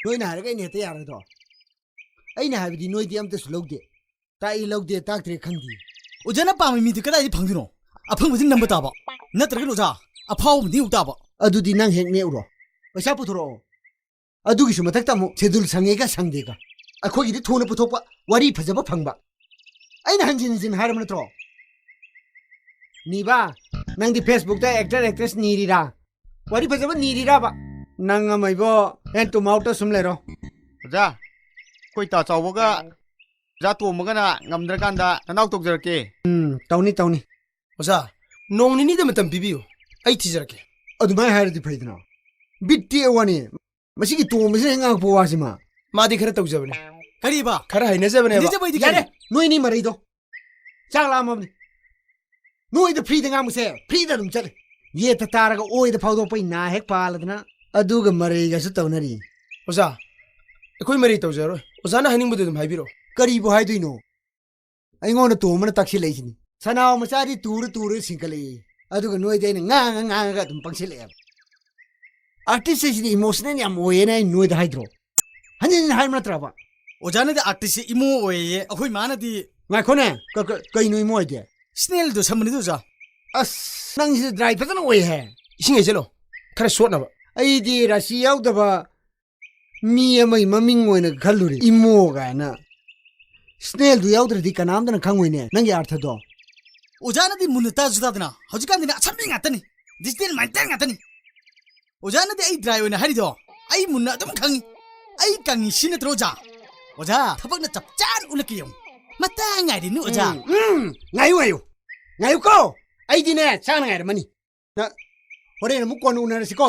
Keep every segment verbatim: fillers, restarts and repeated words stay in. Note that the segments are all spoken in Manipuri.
ꯅꯣꯏꯅ ꯍꯥꯏꯔꯒ ꯑꯩꯅ ꯍꯦꯛꯇ ꯌꯥꯔꯣꯏꯗ꯭ꯔꯣ? ꯑꯩꯅ ꯍꯥꯏꯕꯗꯤ ꯅꯣꯏꯗꯤ ꯑꯝꯇꯁꯨ ꯂꯧꯗꯦ꯫ ꯇꯥꯛꯏ ꯂꯧꯗꯦ, ꯇꯥꯛꯇ꯭ꯔꯦ ꯈꯪꯗꯦ꯫ ꯑꯣꯖꯥꯅ ꯄꯥꯝꯃꯤ ꯃꯤꯗꯨ ꯀꯗꯥꯏꯗ ꯐꯪꯗꯣꯏꯅꯣ? ꯑꯐꯪꯕꯁꯤ ꯅꯝꯕ ꯇꯥꯕ꯫ ꯅꯠꯇ꯭ꯔꯒꯅ ꯑꯣꯖꯥ, ꯑꯐꯥꯎꯕ ꯑꯃꯗ ꯌꯧ ꯇꯥꯕ꯫ ꯑꯗꯨꯗꯤ ꯅꯪ ꯍꯦꯛ ꯅꯦꯛꯎꯔꯣ꯫ ꯄꯩꯁꯥ ꯄꯨꯊꯣꯔꯛꯑꯣ꯫ ꯑꯗꯨꯒꯤꯁꯨ ꯃꯊꯛꯇ ꯑꯃꯨꯛ schedule ꯁꯪꯉꯦꯒ ꯁꯪꯗꯦꯒ꯫ ꯑꯩꯈꯣꯏꯒꯤꯗꯤ ꯊꯨꯅ ꯄꯨꯊꯣꯛꯄ, ꯋꯥꯔꯤ ꯐꯖꯕ ꯐꯪꯕ꯫ ꯑꯩꯅ ꯍꯟꯖꯤꯟ ꯍꯟꯖꯤꯟ ꯍꯥꯏꯔꯕ ꯅꯠꯇ꯭ꯔꯣ? ꯅꯤꯕ, ꯅꯪꯗꯤ Facebookꯇ actor actress ꯅꯤꯔꯤꯔꯥ? ꯋꯥꯔꯤ ꯐꯖꯕ ꯅꯤꯔꯤꯔꯥꯕ? ꯅꯪ ꯑꯃ ꯏꯕꯣ, hand to mouthꯇ ꯁꯨꯝ ꯂꯩꯔꯣ꯫ ꯑꯣꯖꯥ, ꯑꯩꯈꯣꯏ ꯇꯥ ꯆꯥꯎꯕꯒ ꯑꯣꯖꯥ ꯇꯣꯝꯕꯒꯅ ꯉꯝꯗ꯭ꯔꯀꯥꯟꯗ ꯅꯅꯥꯎ ꯇꯧꯖꯔꯛꯀꯦ꯫ ꯎꯝ, ꯇꯧꯅꯤ, ꯇꯧꯅꯤ꯫ ꯑꯣꯖꯥ, ꯅꯣꯡ ꯅꯤꯅꯤꯗ ꯃꯇꯝ ꯄꯤꯕꯤꯌꯨ, ꯑꯩ ꯊꯤꯖꯔꯛꯀꯦ꯫ ꯑꯗꯨꯃꯥꯏꯅ ꯍꯥꯏꯔꯗꯤ ꯐꯩꯗꯅ꯫ ꯕꯤꯠ ꯇꯦꯛꯑ ꯋꯥꯅꯤ꯫ ꯃꯁꯤꯒꯤ ꯇꯣꯝꯕꯁꯤꯅ ꯍꯦꯛ ꯉꯥꯡꯉꯛꯄ ꯋꯥꯁꯤꯃ꯫ ꯃꯥꯗꯤ ꯈꯔ ꯇꯧꯖꯕꯅꯦ꯫ ꯀꯔꯤꯕ? ꯈꯔ ꯍꯩꯅꯖꯕꯅꯦꯕ꯫ ꯍꯩꯅꯖꯕ ꯍꯥꯏꯗꯤ ꯌꯥꯔꯦ, ꯀꯔꯤ? ꯅꯣꯏ ꯑꯅꯤ ꯃꯔꯩꯗꯣ꯫ ꯆꯥꯛ ꯂꯥꯝꯃꯕꯅꯤ꯫ ꯅꯣꯏꯗ freeꯗ ꯉꯥꯡꯕꯁꯦ freeꯗ ꯑꯗꯨꯝ ꯆꯠꯂꯦ꯫ ꯌꯦꯠꯇ ꯇꯥꯔꯒ ꯑꯣꯏꯗ ꯐꯥꯎꯗꯣꯛꯄꯩ ꯅꯥ ꯍꯦꯛ ꯄꯥꯜꯂꯗꯅ ꯑꯗꯨꯒ ꯃꯔꯩꯒꯁꯨ ꯇꯧꯅꯔꯤ꯫ ꯑꯣꯖꯥ, ꯑꯩꯈꯣꯏ ꯃꯔꯩ ꯇꯧꯖꯔꯣꯏ꯫ ꯑꯣꯖꯥꯅ ꯍꯥꯏꯅꯤꯡꯕꯗꯨ ꯑꯗꯨꯝ ꯍꯥꯏꯕꯤꯔꯛꯑꯣ꯫ ꯀꯔꯤꯕꯨ ꯍꯥꯏꯗꯣꯏꯅꯣ? ꯑꯩꯉꯣꯟꯗ ꯇꯣꯝꯕꯅ ꯇꯛꯁꯤꯜꯂꯛꯏꯁꯤꯅꯤ꯫ ꯁꯅꯥꯎ ꯃꯆꯥꯗꯤ ꯇꯨꯔ ꯇꯨꯔ ꯁꯤꯡꯀꯠꯂꯛꯏ꯫ ꯑꯗꯨꯒ ꯅꯣꯏꯗꯤ ꯑꯩꯅ ꯉꯥꯡꯉ ꯉꯥꯡꯉꯒ ꯑꯗꯨꯝ ꯄꯪꯁꯤꯜꯂꯛꯑꯦꯕ꯫ Artist ꯍꯥꯏꯁꯤꯗꯤ emotional ꯌꯥꯝ ꯑꯣꯏꯌꯦꯅ ꯑꯩ ꯅꯣꯏꯗ ꯍꯥꯏꯗ꯭ꯔꯣ? ꯍꯟꯖꯤꯟ ꯍꯟꯖꯤꯟ ꯍꯥꯏꯕ ꯅꯠꯇ꯭ꯔꯕ? ꯑꯣꯖꯥꯅꯗꯤ artistꯁꯦ emo ꯑꯣꯏꯌꯦ, ꯑꯩꯈꯣꯏ ꯃꯥꯅꯗꯤ꯫ ꯉꯥꯏꯈꯣꯅꯦ, ꯀ-, ꯀ-, ꯀꯩꯅꯣ emo ꯍꯥꯏꯗꯤ? Snailꯗꯣ ꯁꯝꯕꯅꯤꯗ ꯑꯣꯖꯥ꯫ ꯑꯁ, ꯅꯪꯁꯤꯗꯤ dry ꯐꯖꯅ ꯑꯣꯏꯍꯦ꯫ ꯏꯁꯤꯡ ꯍꯩꯖꯜꯂꯣ, ꯈꯔ ꯁꯣꯠꯅꯕ꯫ ꯑꯩꯗꯤ ꯔꯥꯁꯤ ꯌꯥꯎꯗꯕ ꯃꯤ ꯑꯃꯒꯤ ꯃꯃꯤꯡ ꯑꯣꯏꯅ ꯈꯜꯂꯨꯔꯦ, emo ꯀꯥꯏꯅ꯫ Snailꯗꯨ ꯌꯥꯎꯗ꯭ꯔꯗꯤ ꯀꯅꯥꯝꯇꯅ ꯈꯪꯉꯣꯏꯅꯦ ꯅꯪꯒꯤ ꯑꯥꯔꯊꯗꯣ꯫ ꯑꯣꯖꯥꯅꯗꯤ ꯃꯨꯟꯅ ꯇꯥꯁꯨ ꯇꯥꯗꯅ, ꯍꯧꯖꯤꯛꯀꯥꯟꯗꯤꯅꯦ ꯑꯁꯝꯕꯤ ꯉꯥꯛꯇꯅꯤ, digital minded ꯉꯥꯛꯇꯅꯤ꯫ ꯑꯣꯖꯥꯅꯗꯤ ꯑꯩ dry ꯑꯣꯏꯅ ꯍꯥꯏꯔꯤꯗꯣ ꯑꯩ ꯃꯨꯟꯅ ꯑꯗꯨꯝ ꯈꯪꯉꯤ꯫ ꯑꯩ ꯀꯪꯉꯤ ꯁꯤ ꯅꯠꯇ꯭ꯔꯣ ꯑꯣꯖꯥ? ꯑꯣꯖꯥ, ꯊꯕꯛꯅ ꯆꯞ ꯆꯥꯅ ꯎꯠꯂꯛꯀꯦ ꯌꯦꯡꯉꯨ꯫ ꯃꯇꯥꯡ ꯉꯥꯏꯔꯤꯅꯤ ꯑꯣꯖꯥ꯫ ꯎꯝ, ꯎꯝ, ꯉꯥꯏꯌꯨ, ꯉꯥꯏꯌꯨ, ꯉꯥꯏꯌꯨꯀꯣ꯫ ꯑꯩꯗꯤꯅꯦ ꯆꯥꯅ ꯉꯥꯏꯔꯝꯃꯅꯤ꯫ ꯅ-, ꯍꯣꯔꯦꯟ ꯑꯃꯨꯛ ꯀꯣꯟꯅ ꯎꯅꯔꯁꯤꯀꯣ꯫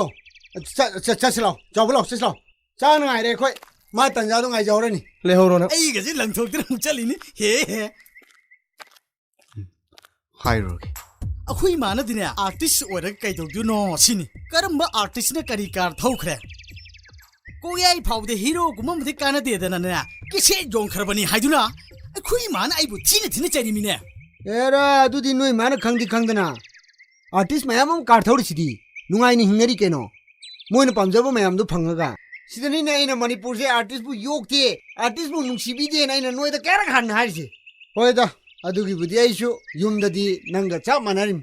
ꯆ-, ꯆ-, ꯆꯠꯁꯤ ꯂꯥꯎ, ꯆꯥꯎꯕ ꯂꯥꯎ, ꯆꯠꯁꯤ ꯂꯥꯎ꯫ ꯆꯥꯅ ꯉꯥꯏꯔꯦ ꯑꯩꯈꯣꯏ꯫ ꯃꯥ ꯇꯟꯖꯥꯗꯣ ꯉꯥꯏꯖꯍꯧꯔꯅꯤ꯫ ꯂꯩꯍꯧꯔꯣ ꯅꯪ꯫ ꯑꯩꯒꯁꯦ ꯂꯪꯊꯣꯛꯇꯅ ꯑꯃꯨꯛ ꯆꯠꯂꯤꯅꯤ꯫ ꯍꯦ, ꯍꯦ꯫ ꯍꯥꯏꯔꯨꯔꯒꯦ꯫ ꯑꯩꯈꯣꯏ ꯏꯃꯥꯅꯗꯤꯅꯦ artist ꯑꯣꯏꯔꯒ ꯀꯩꯗꯧꯗꯣꯏꯅꯣ ꯁꯤꯅꯤ꯫ ꯀꯔꯝꯕ artistꯅ ꯀꯔꯤ car ꯊꯧꯈ꯭ꯔꯦ? ꯀꯣꯛꯌꯥꯏ ꯐꯥꯎꯗ heroꯒꯨꯝꯕ ꯑꯃꯗꯤ ꯀꯥꯟꯅꯗꯦꯗꯅꯅꯦ cassette ꯌꯣꯟꯈ꯭ꯔꯕꯅꯤ ꯍꯥꯏꯗꯨꯅ ꯑꯩꯈꯣꯏ ꯏꯃꯥꯅ ꯑꯩꯕꯨ ꯊꯤꯅ ꯊꯤꯅ ꯆꯩꯔꯤꯃꯤꯅꯦ꯫ ꯑꯦꯔꯥ, ꯑꯗꯨꯗꯤ ꯅꯣꯏ ꯏꯃꯥꯅ ꯈꯪꯗꯤ ꯈꯪꯗꯅ artist ꯃꯌꯥꯝ ꯑꯃ car ꯊꯧꯔꯤꯁꯤꯗꯤ ꯅꯨꯡꯉꯥꯏꯅ ꯍꯤꯡꯅꯔꯤ ꯀꯩꯅꯣ꯫ ꯃꯣꯏꯅ ꯄꯥꯝꯖꯕ ꯃꯌꯥꯝꯗꯣ ꯐꯪꯉꯒ ꯁꯤꯗꯅꯤꯅꯦ ꯑꯩꯅ ꯃꯅꯤꯄꯨꯔꯁꯦ ꯑꯥꯔꯇꯤꯁꯄꯨ ꯌꯣꯛꯇꯦ, ꯑꯥꯔꯇꯤꯁꯄꯨ ꯅꯨꯡꯁꯤꯕꯤꯗꯦꯅ ꯑꯩꯅ ꯅꯣꯏꯗ ꯀꯌꯥꯔꯛ ꯍꯟꯅ ꯍꯥꯏꯔꯤꯁꯦ꯫ ꯍꯣꯏꯗ, ꯑꯗꯨꯒꯤꯕꯨꯗꯤ ꯑꯩꯁꯨ ꯌꯨꯝꯗꯗꯤ ꯅꯪꯒ ꯆꯞ ꯃꯥꯟꯅꯔꯤꯝ꯫